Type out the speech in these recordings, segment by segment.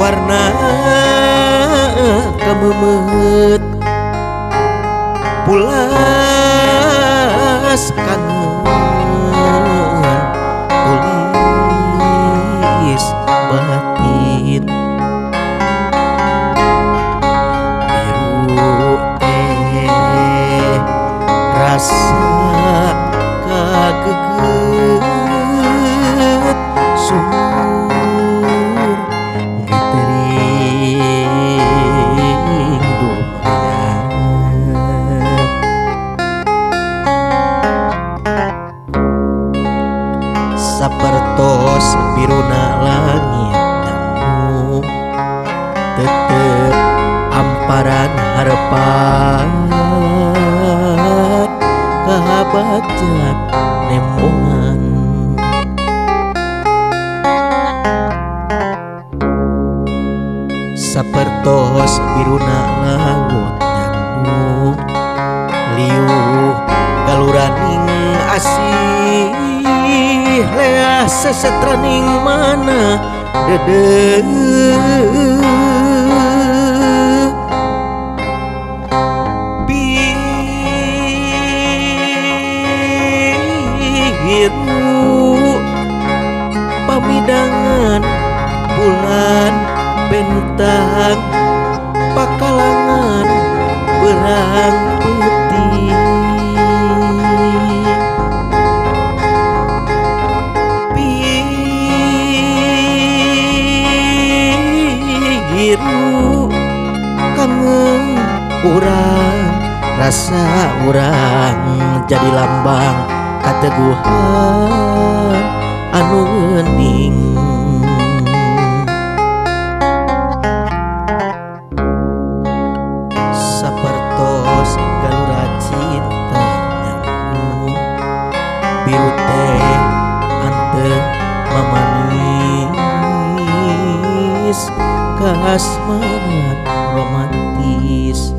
warna kememet pulas kangen tulis batin. Biru teh rasa kageget sur getering dumariat. Sapertos biruna langit anu tetep amparan harepan kabagjaan nembongan. Sapertos biruna laut nyanu liuh galuraning asih leah sesetraning mana dede. Biru pamidangan bulan bentang pakalangan berang putih. Biru kangen urang rasa urang jadi lambang kateguhan anu geuning. Sapertos galura cinta nyanu biru teh anteng mamanis kasmaran romantis.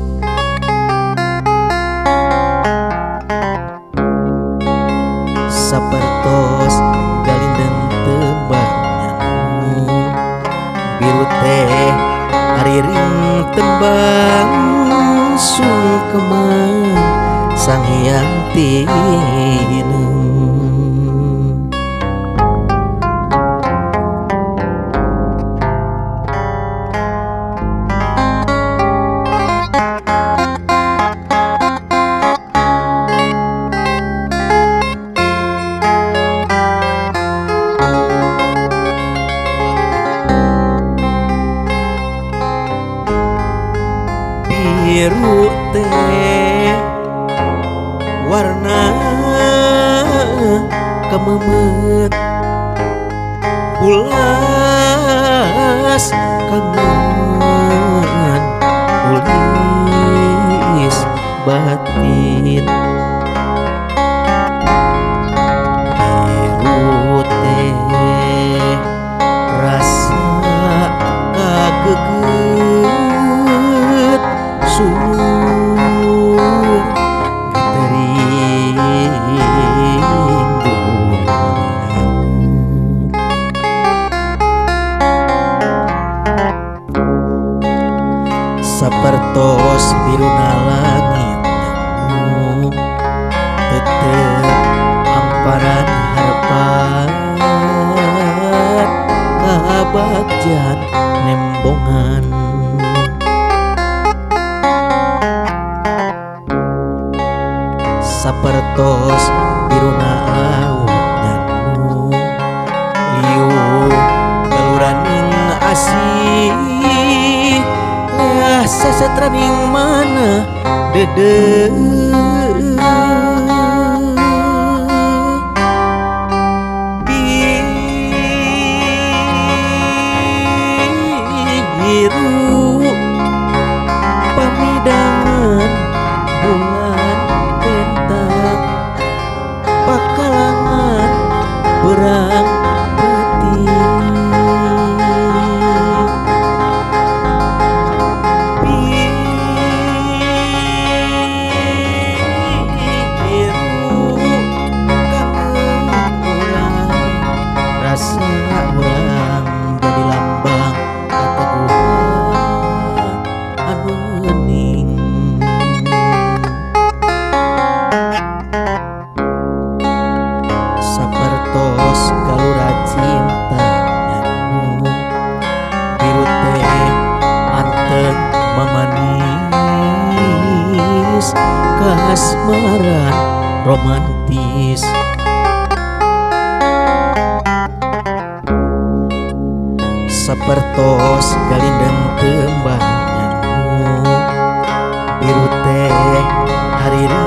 Sapertos galindeng tembang nyanu biru teh ariring tembang sungkeman Sang Hyang Tineng. Biru teh warna kememet pulas kangen tulis batin. Biru teh rasa kageget sur getering dumariat. Sapertos biruna langit nyanu tetep amparan harepan kabagjan nembongan. Sapertos biruna laut nyanu liuh galuraning asih leah sesetraning mana dede. Biru pamidangan bulan bentang pakalangan berang putih. Kasmaran romantis. Sapertos galindeng tembang nyanu biru teh hariring.